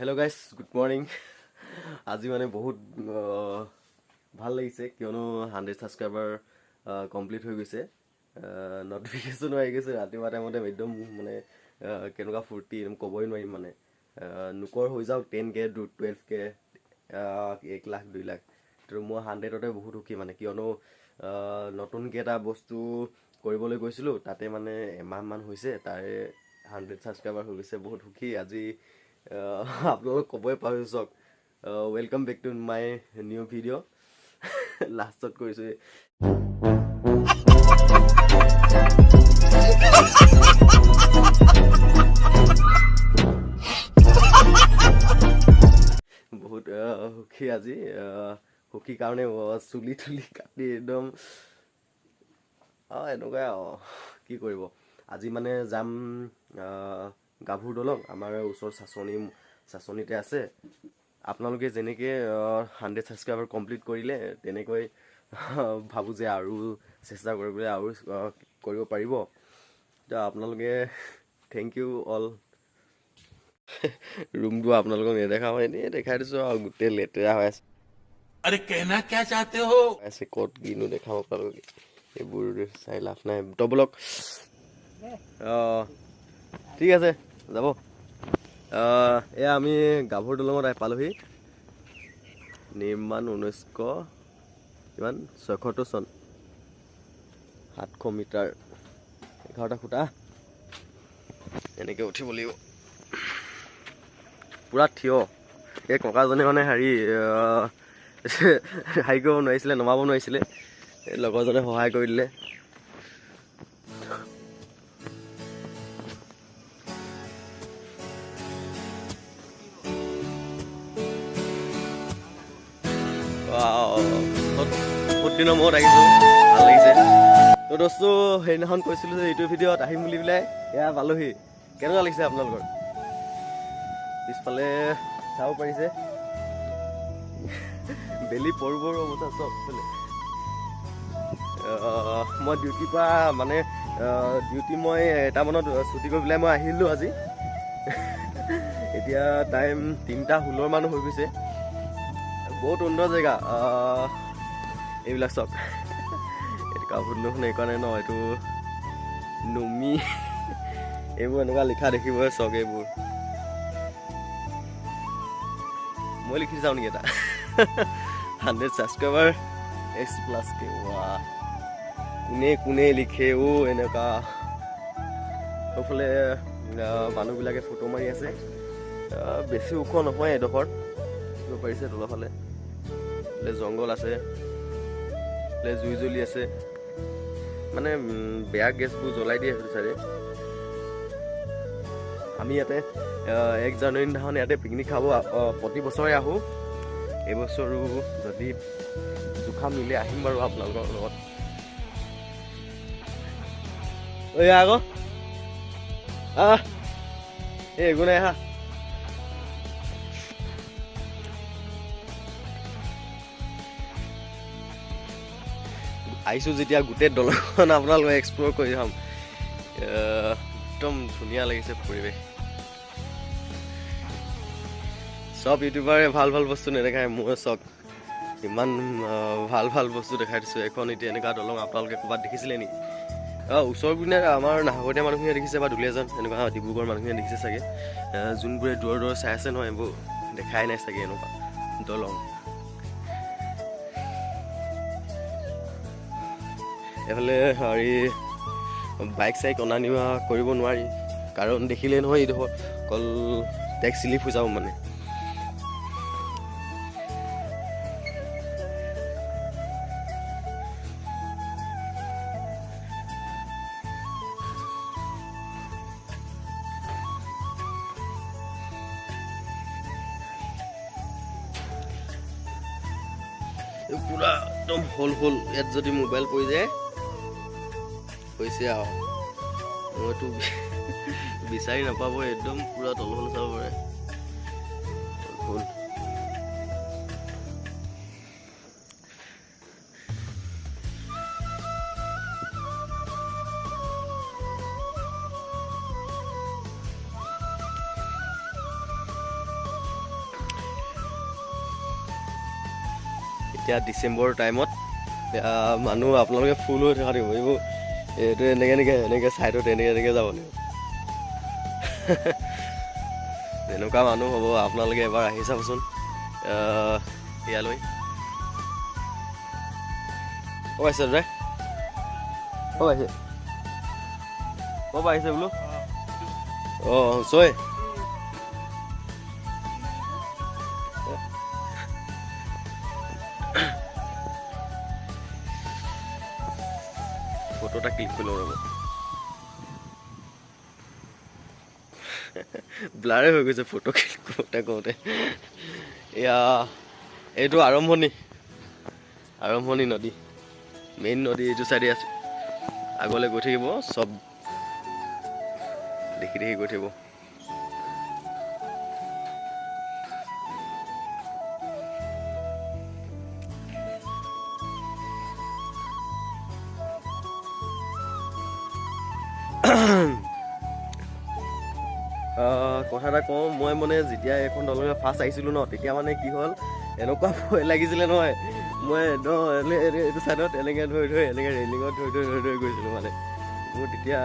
Hello' guys, good morning. আজি মানে বহুত ভাল লাগিছে, কিয়নো 100 ছাবস্ক্ৰাইবাৰ কমপ্লিট হৈ গৈছে, নটিফিকেশ্যনো আহি গৈছে। ৰাতিপুৱা টাইমতে একদম মানে কেনেকুৱা ফূৰ্তি একদম ক'বই নোৱাৰিম। মানে নোকৰ হৈ যাওক 10K, 12K, 1 lakh, 2 lakh, তো মই 100তে বহুত সুখী। মানে কিয়নো নতুনকৈ এটা বস্তু কৰিবলৈ গৈছিলোঁ, তাতে মানে এমাহমান হৈছে, তাৰে 100 ছাবস্ক্ৰাইবাৰ হৈ গৈছে। বহুত সুখী আজি। আপোনালোক ক'বই পাহৰিছোঁ চাওক, welcome back to my new video। লাষ্টত কৰিছোঁ। বহুত সুখী আজি। সুখী কাৰণে চুলি তুলি কাটি একদম এনেকুৱাই আৰু কি কৰিব। আজি মানে যাম গাভৰু দলং, আমাৰ ওচৰ চাচনীতে আছে। আপোনালোকে যেনেকৈ 100 ছাবস্ক্ৰাইবাৰ কমপ্লিট কৰিলে, তেনেকৈ ভাবোঁ যে আৰু চেষ্টা কৰিবলৈ আৰু কৰিব পাৰিব। এতিয়া আপোনালোকে thank U all. ৰুমটো আপোনালোকক নেদেখাওঁ, এনেই দেখাই দিছোঁ আৰু গোটেই লেতেৰা হৈ আছে। अरे, कहना क्या चाहते हो? আছে ক'ত কিনো দেখাম আপোনালোকে, এইবোৰ চাই লাভ নাই। তো ব'লক। অঁ, ঠিক আছে, যাব। এয়া আমি গাভৰু দলঙত আহি পালোহি। নিৰ্মাণ কিমান 76 চন। 700 মিটাৰ, 11টা খুঁটা। এনেকৈ উঠিব লাগিব, পূৰা থিয়। এই ককাজনে মানে হেৰি হেৰি কৰিব নোৱাৰিছিলে, নমাব নোৱাৰিছিলে, এই লগৰজনে সহায় কৰি দিলে। Wow, বহুত বহুত দিনৰ মূৰত আহিছোঁ, ভাল লাগিছে। তো দোস্তো, সেইদিনাখন কৈছিলোঁ যে এইটো ভিডিঅ'ত আহিম বুলি পেলাই, এয়া পালোহি। কেনেকুৱা লাগিছে আপোনালোকৰ? পিছফালে চাব পাৰিছে, বেলি পৰো পৰো অৱস্থা চব ফালে। মই ডিউটিৰ পৰা মানে ডিউটি মই 1টা মানত ছুটি কৰি পেলাই মই আহিলোঁ আজি। এতিয়া টাইম 3টা 16 মানো হৈ গৈছে। বহুত সুন্দৰ জেগা। এইবিলাক চাওক, এইটো কাপোৰ এইকাৰণে ন, এইটো নুমি, এইবোৰ এনেকুৱা লিখা দেখিবই চাওক। এইবোৰ মই লিখি যাওঁ নেকি এটা, 100 ছাবস্ক্ৰাইবাৰ এক্স প্লাছ কে। ৱা, কোনে কোনে লিখে অ' এনেকুৱা। সেইফালে মানুহবিলাকে ফটো মাৰি আছে। বেছি ওখ নহয় এডোখৰ, দেখিব পাৰিছে। তলৰফালে এইফালে জংঘল আছে, এইফালে জুই জ্বলি আছে। মানে বেয়া গেছবোৰ জ্বলাই দিয়ে সেইটো চাইডে। আমি ইয়াতে 1 জানুৱাৰী দিনাখন ইয়াতে পিকনিক খাব প্ৰতি বছৰে আহোঁ। এইবছৰো যদি জোখা মিলে আহিম বাৰু আপোনালোকৰ লগত। ঐ আকৌ আহ, এই একো নাই। আহা, আহিছোঁ যেতিয়া গোটেই দলংখন আপোনালোকক এক্সপ্ল'ৰ কৰি যাম। একদম ধুনীয়া লাগিছে পৰিৱেশ। চব ইউটিউবাৰে ভাল ভাল বস্তু নেদেখায়, মই চাওক ইমান ভাল ভাল বস্তু দেখাই দিছোঁ। এখন এতিয়া এনেকুৱা দলং আপোনালোকে ক'ৰবাত দেখিছিলে নেকি? অঁ, ওচৰ পিনে আমাৰ নাহৰকটীয়া মানুহখিনিয়ে দেখিছে বা দুলীয়াজান এনেকুৱা ডিব্ৰুগড় মানুহখিনিয়ে দেখিছে চাগে। যোনবোৰে দূৰৰ দূৰৰ চাই আছে নহয়, এইবোৰ দেখাই নাই চাগে এনেকুৱা দলং। এইফালে হেৰি বাইক চাইক অনা নিয়া কৰিব নোৱাৰি, কাৰণ দেখিলে নহয় এইডোখৰ অকল টেক্স শ্লিপ হৈ যাব মানে। এই পুৰা একদম হ'ল হ'ল, ইয়াত যদি মোবাইল পৰি যায় হৈছে আৰু, মইতো বিচাৰি নাপাব। একদম পুৰা তলফালে চাব পাৰে, হ'ল। এতিয়া ডিচেম্বৰ টাইমত মানুহ আপোনালোকে ফুল হৈ থকা দিব। এইবোৰ এইটো এনেকৈ এনেকৈ এনেকৈ ছাইডত এনেকৈ এনেকৈ যাব লাগিব, তেনেকুৱা মানুহ হ'ব। আপোনালোকে এবাৰ আহি চাবচোন ইয়ালৈ। ক'ত পাইছে দাদা? ক'ত পাইছে? ক'ৰ পৰা আহিছে বোলো? অঁ, ওচৰৰে। ফটো এটা ক্লিক কৰি লওঁ, ৰ'ব। ব্লাৰে হৈ গৈছে ফটো ক্লিক কৰোঁতে কৰোঁতে। এয়া এইটো আৰম্ভণি, আৰম্ভণি নদী, মেইন নদী এইটো চাইডে আছে। আগলৈ গৈ থাকিব, চব দেখি দেখি গৈ থাকিব। কথা এটা কওঁ, মই মানে যেতিয়া এইখন দলঙত ফাৰ্ষ্ট আহিছিলোঁ ন, তেতিয়া মানে কি হ'ল, এনেকুৱা ভয় লাগিছিলে নহয়। মই একদম এইটো ছাইডত এনেকৈ ধৰি ধৰি, এনেকৈ ৰেলিঙত ধৰি ধৰি ধৰি ধৰি গৈছিলোঁ। মানে মোৰ তেতিয়া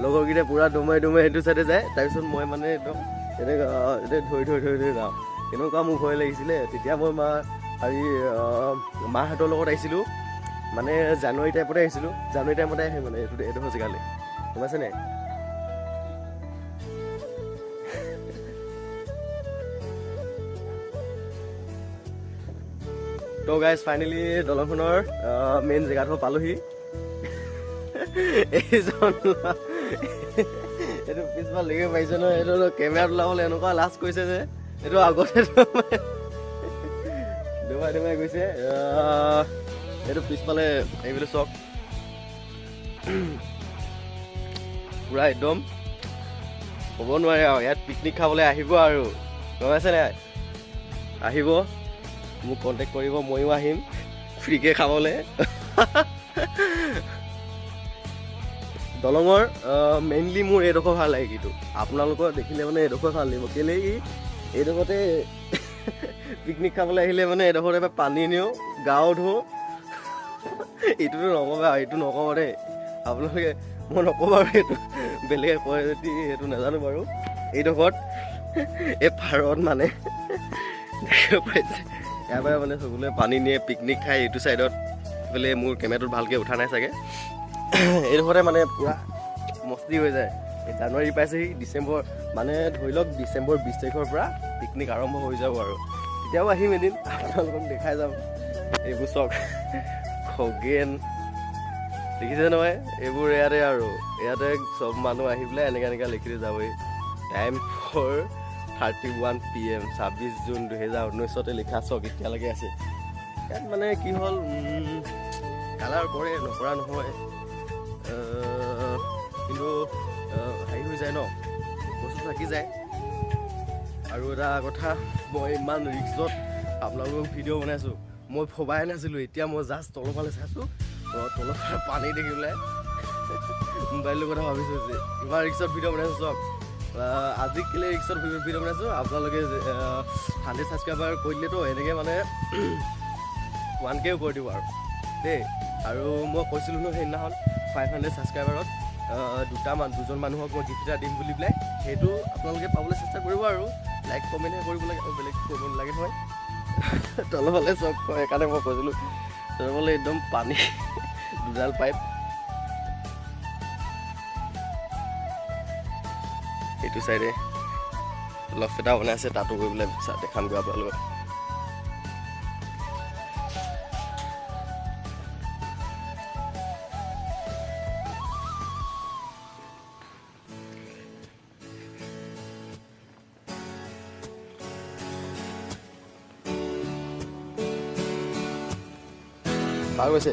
লগৰকেইটাই পূৰা দমাই দমাই সেইটো ছাইডে যায়, তাৰপিছত মই মানে একদম এনেকৈ ধৰি ধৰি ধৰি ধৰি যাওঁ। কেনেকুৱা মোৰ ভয় লাগিছিলে তেতিয়া। মই মা হেৰি মাহঁতৰ লগত আহিছিলোঁ, মানে জানুৱাৰী টাইপতে আহিছিলোঁ। জানুৱাৰী টাইমতে আহে মানে এইটো এইডোখৰ জেগালৈ, গম পাইছে নাই? তো গাইজ, ফাইনেলি দলংখনৰ মেইন জেগাটো পালোহি। এইজন এইটো পিছফাল দেখিব পাৰিছে নহয়, এইটো কেমেৰাত ওলাবলৈ এনেকুৱা লাজ কৰিছে যে এইটো আগতে দমাই দমাই গৈছে। এইটো পিছফালে এইফালে চাওক, পূৰা একদম ক'ব নোৱাৰে আৰু। ইয়াত পিকনিক খাবলৈ আহিব আৰু, গম পাইছে নাই? আহিব, মোক কণ্টেক্ট কৰিব, ময়ো আহিম ফ্ৰীকৈ খাবলৈ। দলঙৰ মেইনলি মোৰ এইডোখৰ ভাল লাগে, কিন্তু আপোনালোকৰ দেখিলে মানে এইডোখৰ ভাল লাগিব। কেলেই কি এইডোখৰতে পিকনিক খাবলৈ আহিলে মানে এইডোখৰতে এবাৰ পানী নিওঁ, গাও ধুওঁ। এইটোতো নক'ব আৰু, এইটো নক'ব দেই আপোনালোকে, মই নক'ব আৰু, এইটো বেলেগে কয় যদি সেইটো নাজানো বাৰু। এইডোখৰত এই পাৰত মানে দেখিব পাইছে, ইয়াৰ পৰাই মানে সকলোৱে পানী নিয়ে, পিকনিক খায় এইটো ছাইডত। এইফালে মোৰ কেমেৰাটোত ভালকৈ উঠা নাই চাগে। এইডোখৰতে মানে পূৰা মস্তি হৈ যায়। এই জানুৱাৰী পাইছেহি, ডিচেম্বৰ মানে ধৰি লওক ডিচেম্বৰ 20 তাৰিখৰ পৰা পিকনিক আৰম্ভ হৈ যাব আৰু। তেতিয়াও আহিম এদিন, আপোনালোকক দেখাই যাম। এইবোৰ চাওক, খগেন দেখিছে নহয়, এইবোৰ ইয়াতে আৰু ইয়াতে চব মানুহ আহি পেলাই এনেকৈ এনেকৈ লিখি থৈ যাবহি। Time 4:31 PM, 26 June 2019তে লিখা চাওক, এতিয়ালৈকে আছে। ইয়াত মানে কি হ'ল, কালাৰ কৰে, নকৰা নহয়, কিন্তু হেৰি হৈ যায় ন, বস্তু থাকি যায়। আৰু এটা কথা, মই ইমান ৰিক্সত আপোনালোকক ভিডিঅ' বনাইছোঁ, মই ভবাই নাছিলোঁ। এতিয়া মই জাষ্ট তলৰ ফালে চাইছোঁ, তলৰ ফালে পানী দেখি পেলাই মোবাইলটোৰ কথা ভাবিছোঁ যে ইমান ৰিক্সত ভিডিঅ' বনাইছোঁ। চাওক, আজি কেলৈ ৰিক্সত ভিডিঅ' বনাইছোঁ, আপোনালোকে 100 ছাবস্ক্ৰাইবাৰ কৰি দিলেতো এনেকৈ মানে 1Kও কৰি দিব আৰু দেই। আৰু মই কৈছিলোঁ ন সেইদিনাখন 500 ছাবস্ক্ৰাইবাৰত দুজন মানুহক মই গিফ্ট এটা দিম বুলি পেলাই, সেইটো আপোনালোকে পাবলৈ চেষ্টা কৰিব আৰু লাইক কমেণ্টহে কৰিব লাগে আৰু বেলেগ কৰিব নালাগে নহয়। তলফালে চাওক, সেইকাৰণে মই কৈছিলোঁ তলফালে একদম পানী, দুডাল পাইপ। এইটো চাইডে লফ এটা বনাইছে, তাতো গৈ পেলাই দেখামগৈ আপোনালোকক। ভাল গৈছে।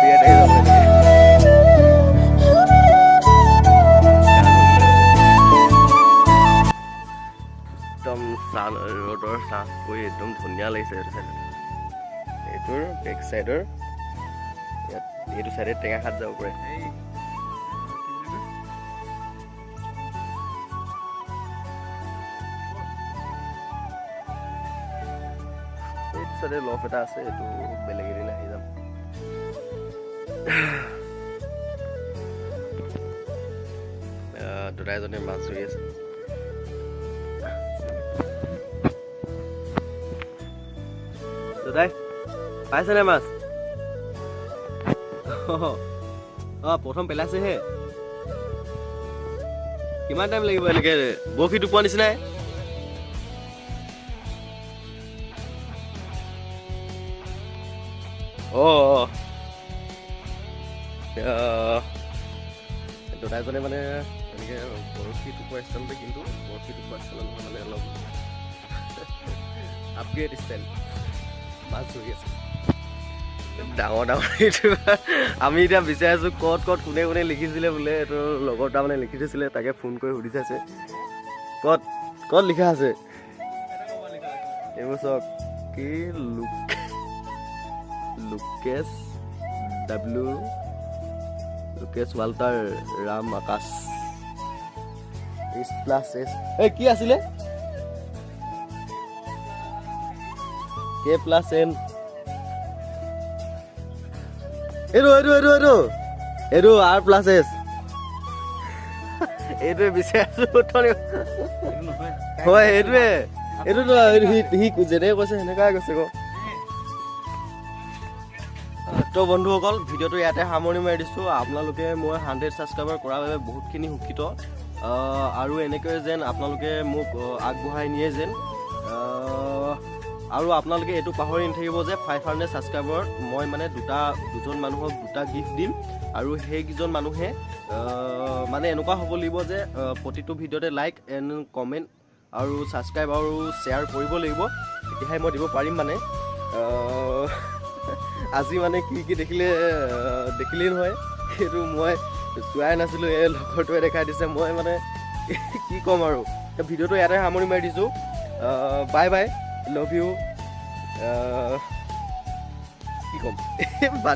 বিৰাট আহি যাব এনেকে। আহিছে এইটো চাইডত। এইটোৰ বেক চাইডৰ ইয়াত এইটো চাইডে টেঙাখাত যাব পাৰে। এই কি বুলি কয়? এইটো চাইডে লফ এটা আছে, এইটো বেলেগ এদিন আহি যাম। দাদা এজনে মাছ ধৰি আছে। দাদাই পাইছেনে মাছ? অঁ, প্ৰথম পেলাইছেহে। কিমান টাইম লাগিব এনেকে বৰশী টোপোৱা নিচিনাই? অঁ, দাদা এজনে মানে এনেকে বৰশী টোপোৱা ষ্টাইলতে, কিন্তু বৰশী টোপোৱা ষ্টাইলত নহয়, মানে অলপ আপগ্ৰেড ষ্টাইল মাছ ধৰি আছে। ডাঙৰ ডাঙৰ এইটো আমি এতিয়া বিচাৰি আছোঁ, ক'ত ক'ত কোনে কোনে লিখিছিলে বোলে। এইটো লগৰ এটা মানে লিখি থৈছিলে, তাকে ফোন কৰি সুধি চাইছে ক'ত ক'ত লিখা আছে। এইবোৰ চাওক, কি লোকেশ ডাব্লিউ, লোকেশ ৱাল্টাৰ ৰাম আকাশ এইচ প্লাছ এছ, এই কি আছিলে, কে প্লাছ এন। এইটো এইটো এইটো এইটো এইটো আৰ প্লাছ এছ, এইটোৱে বিচাৰি আছো অথনি। এইটো নহয়। হয়, এইটোৱে। এইটোতো সি সি যেনেকে কৈছে সেনেকুৱাই কৈছে ক। তো বন্ধুসকল, ভিডিঅ'টো ইয়াতে সামৰণি মাৰি দিছোঁ। আপোনালোকে মই 100 ছাবস্ক্ৰাইবাৰ কৰাৰ বাবে বহুতখিনি সুখিত আৰু এনেকৈ যেন আপোনালোকে মোক আগবঢ়াই নিয়ে যেন। আৰু আপোনালোকে এইটো পাহৰি নাথাকিব যে 500 ছাবস্ক্ৰাইবাৰত মই মানে দুজন মানুহক দুটা গিফ্ট দিম আৰু সেইকেইজন মানুহে মানে এনেকুৱা হ'ব লাগিব যে প্ৰতিটো ভিডিঅ'তে লাইক এণ্ড কমেণ্ট আৰু ছাবস্ক্ৰাইব আৰু শ্বেয়াৰ কৰিব লাগিব, তেতিয়াহে মই দিব পাৰিম। মানে আজি মানে কি কি দেখিলে, দেখিলেই নহয়, সেইটো মই চোৱাই নাছিলোঁ, এই লগৰটোৱে দেখাই দিছে। মই মানে কি ক'ম আৰু, ভিডিঅ'টো ইয়াতে সামৰণি মাৰি দিছোঁ। Bye bye, love you. কি ক'ম, বাদ।